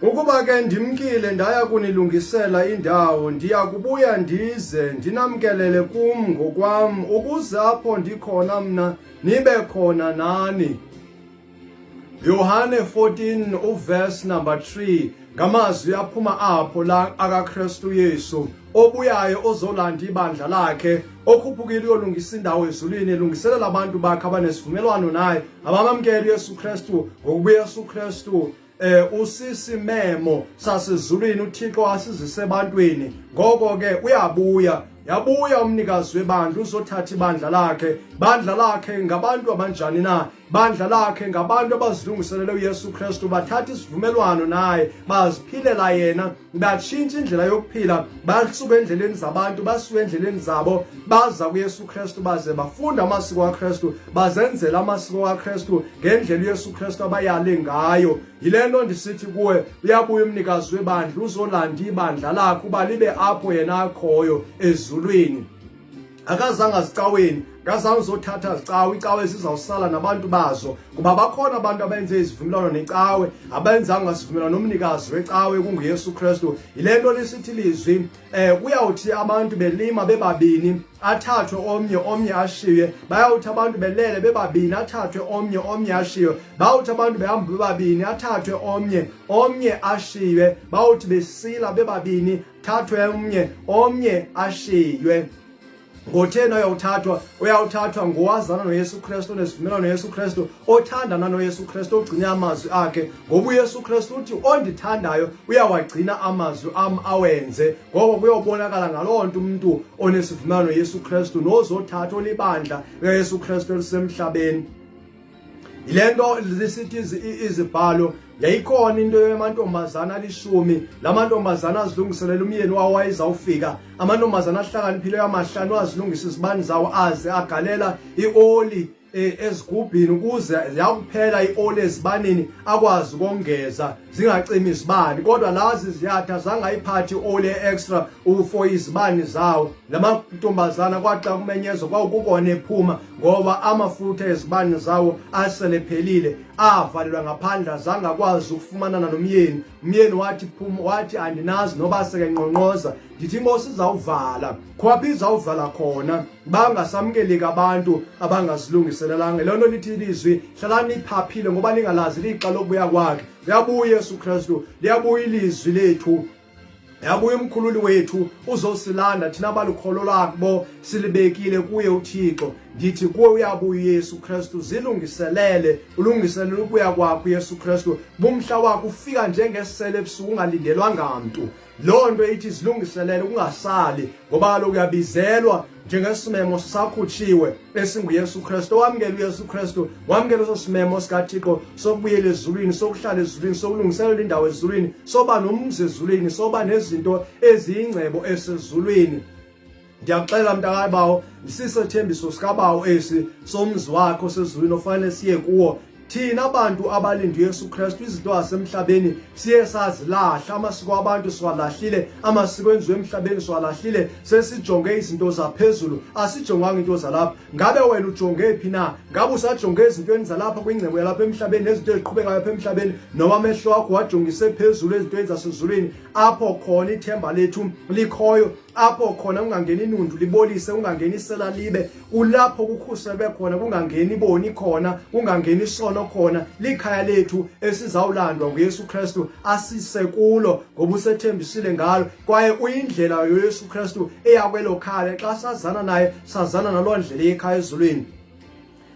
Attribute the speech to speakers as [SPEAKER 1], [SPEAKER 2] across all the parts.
[SPEAKER 1] Ukuba ke ndimkile ndaya kunilungisela indawo, ndiya kubuya ndize ndinamkelele kum ngokwam, ukuze apho ndikhona mna nibe khona nani. Yohane 14 uverse number 3 ngamazwi aphuma apho la akaKristu Yesu obuyayo ozolanda ibandla lakhe okhuphukile uyolungisa indawo ezulwini elungiselela abantu bakhe abanesivumelwano naye abamamkela uYesu Kristu ngokuba uYesu Kristu usisimemo sasezulwini uThixo asizise ebantwini. Ngoko ke uyabuya, yabuya umnikazi webandla uzothatha ibandla lakhe. Bandla lakhe ngabantu abanjani na? Bandla lakhe ngabantu abazilungiselele uYesu Kristu, bathatha isivumelwano naye, baziphilela yena, batshintsha indlela yokuphila, basuka endleleni zabantu, basuka endleleni zabo, baza kuYesu Kristu, baze bafunda amasiko kaKristu, bazenzela amasiko kaKristu ngendlela uYesu Kristu abayale ngayo. Yile nto ndisithi kuwe, uyabuya umnikazi webandla, uzolanda ibandla lakhe uba libe apho yena akhoyo ezulwini. Akazange azicaweni, akazange uzothatha zicawe, icawe zizawusala nabantu bazo, kuba bakhona abantu abenze izivumelwano necawe, abenzanga sivumelwano nomnikazi wecawe kunguYesu Kristu. Yile nto lisithi lizwi, kuyawuthi abantu belima bebabini, athathwe omnye, omnye ashiywe. Bayawuthi abantu belele bebabini, athathwe omnye, omnye ashiywe. Bawuthi abantu behamba bebabini, athathwe omnye, omnye ashiywe. Bawuthi besila bebabini, thathwe omnye, omnye ashiywe. Ngotheni uyawuthathwa? Uyawuthathwa ngowazana noYesu Kristu, onesivumelwano noYesu Kristu, othandana noYesu Kristu, ogcine amazwi akhe. Ngoba uYesu Kristu uthi ondithandayo uyawagcina amazwi am awenze. Ngoko kuyobonakala ngaloo nto umntu onesivumelwano noYesu Kristu nozothatha olibandla likaYesu Kristu elisemhlabeni. Yile nto lisithi izibhalo, yayikhona into yamantombazana alishumi, la mantombazana azilungiselela umyeni wawo wayezawufika. Amantombazana ahlakaniphileyo amahlanu azilungisa izibani zawo aze agalela ioli ezigubhini ukuze yakuphela ioli ezibanini akwazi ukongeza zingacimi izibani. Kodwa lazi ziyatha zangayiphathi ioli extra for izibani zawo. Lamantombazana kwaxa kumenyezwa kwakukona ephuma, ngoba amafutha ezibani zawo aselephelile, avalelwa ngaphandle, zangakwazi ukufumanana nomyeni. Umyeni wathi phuma, wathi andinazi noba sekenqonqoza. Ndithi inkosi izawuvala khwaphi, izawuvala khona bangasamkeleki abantu abangazilungiselelanga. Loo nto lithi ilizwi, hlalani niphaphile ngoba ningalazi lixa lokubuya kwakhe. Uyabuya Yesu Kristu, liyabuya ilizwi lethu, yabuya umkhululi wethu uzosilanda thina abalukholo lwabo silibekile kuye uThixo. Ndithi kuwe uyabuya uYesu Kristu, zilungiselele, ulungiselele ukubuya kwakho uYesu Kristu. Bumhla wakho ufika njengesele ebusuku ungalindelwanga mntu. Loo nto ithi zilungiselele ungasali, ngoba kaloku uyabizelwa njengesimemo sisakhutshiwe esinguYesu Kristu. Owamkela uYesu Kristu wamkela eso simemo sikaThixo sokubuyela ezulwini, sokuhlala ezulwini, sokulungiselela indawo ezulwini, soba nomzi ezulwini, soba nezinto eziyingcebo esezulwini. Ndiyakuxelela mntakabawo, sisethembiso sikabawo esi somzi wakho osezulwini ofanele siye kuwo. Thina bantu abalinde uYesu Kristu, izinto zasemhlabeni siye sazilahla, amasiko abantu siwalahlile, amasiko enziwe emhlabeni siwalahlile, sesijonge izinto zaphezulu, asijonganga into zalapha. Ngabe wena ujonge phi na? Ngabe usajonge ezintweni zalapha kwingcebo yalapha emhlabeni nezinto eziqhubekayo apha emhlabeni, noma amehlo akho wajongise phezulu ezintweni zasezulwini, apho khona ithemba lethu likhoyo, apho khona kungangeni inundu libolise, kungangeni isela libe, kulapho kukhuselwe khona, kungangeni iboni khona, kungangeni isono khona. Likhaya lethu esizawulandwa nguYesu Kristu asise kulo, ngoba usethembisile ngalo, kwaye uyindlela yoYesu Kristu eya kwelo khaya. Xa sazana naye, sazana naloo ndlela yekhaya ezulwini.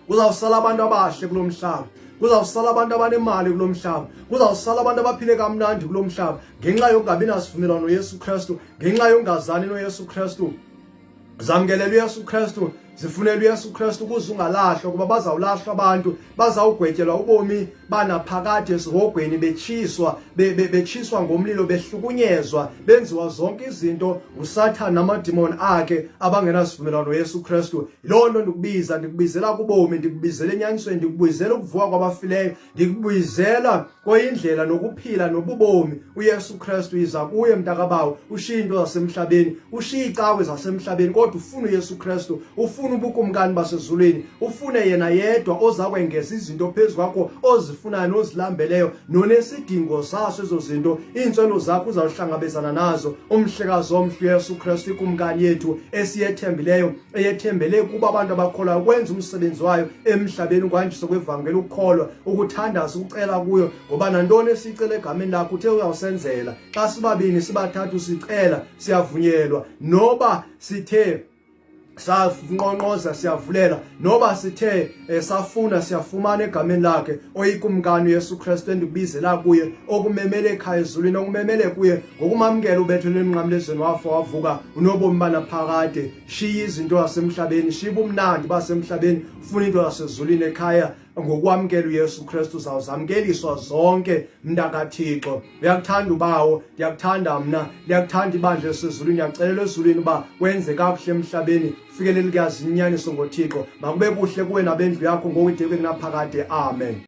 [SPEAKER 1] Kuzawusala abantu abahle kulo mhlaba, kuzawusala abantu abanemali kulo mhlaba, kuzawusala abantu abaphile kamnandi kulo mhlaba, ngenxa yokungabi nasivumelwano noYesu Kristu, ngenxa yokungazani noYesu Kristu. Zamkelela uYesu Kristu, zifunela uYesu Kristu ukuze ungalahlwa, kuba bazawulahlwa abantu, bazawugwetyelwa ubomi banaphakade esihogweni, betshiswa, betshiswa ngomlilo, behlukunyezwa, benziwa zonke izinto nguSathana namadimoni akhe abangenasivumelwano noYesu Kristu. Yiloo nto ndikubiza, ndikubizela kubomi, ndikubizela enyanisweni, ndikubizela ukuvuka kwabafileyo, ndikubizela koyindlela nokuphila nobubomi uYesu Kristu. Yiza kuye mntakabawo, ushiye into zasemhlabeni, ushiye icawe zasemhlabeni, kodwa ufuna uYesu Kristu, ufuna Ufuna ubukumkani basezulwini, ufune yena yedwa oza kwengeza izinto phezu kwakho ozifunayo nozilambeleyo nonesidingo saso ezo zinto. Iintswelo zakho uzawuhlangabezana nazo. Umhlekazi omhle uYesu Kristu, ikumkani yethu esiyethembileyo, eyethembele kuba abantu abakholwayo kwenza umsebenzi wayo emhlabeni, ukuhanjiswa kwevangeli, ukukholwa, ukuthandaza, ukucela kuyo, ngoba nantoni esiyicela egameni lakho uthe uyawusenzela. Xa sibabini sibathathu sicela, siyavunyelwa. Noba sithe sanqonqoza siyavulela, noba sithe safuna siyafumana egameni lakhe oyikumkani uYesu Kristu, endikubizela kuye, okumemele ekhaya ezulwini, okumemele kuye ngokumamkela ubethelwe emnqamlezweni wafa wavuka, unobomi banaphakade. Shiya izinto zasemhlabeni, shiya ubumnandi basemhlabeni, ufuna into zasezulwini ekhaya. Ngokwamkela uYesu Kristu uzawuzamkeliswa zonke, mntakaThixo. Uyakuthanda ubawo, ndiyakuthanda mna, ndiyakuthanda ibandla esezulwini. Ndiyakucelela ezulwini uba wenze kakuhle emhlabeni, ufikelele kuyazi inyaniso ngoThixo. Makube kuhle kuwe nabendlu yakho ngoku ide kube kunaphakade. Amen.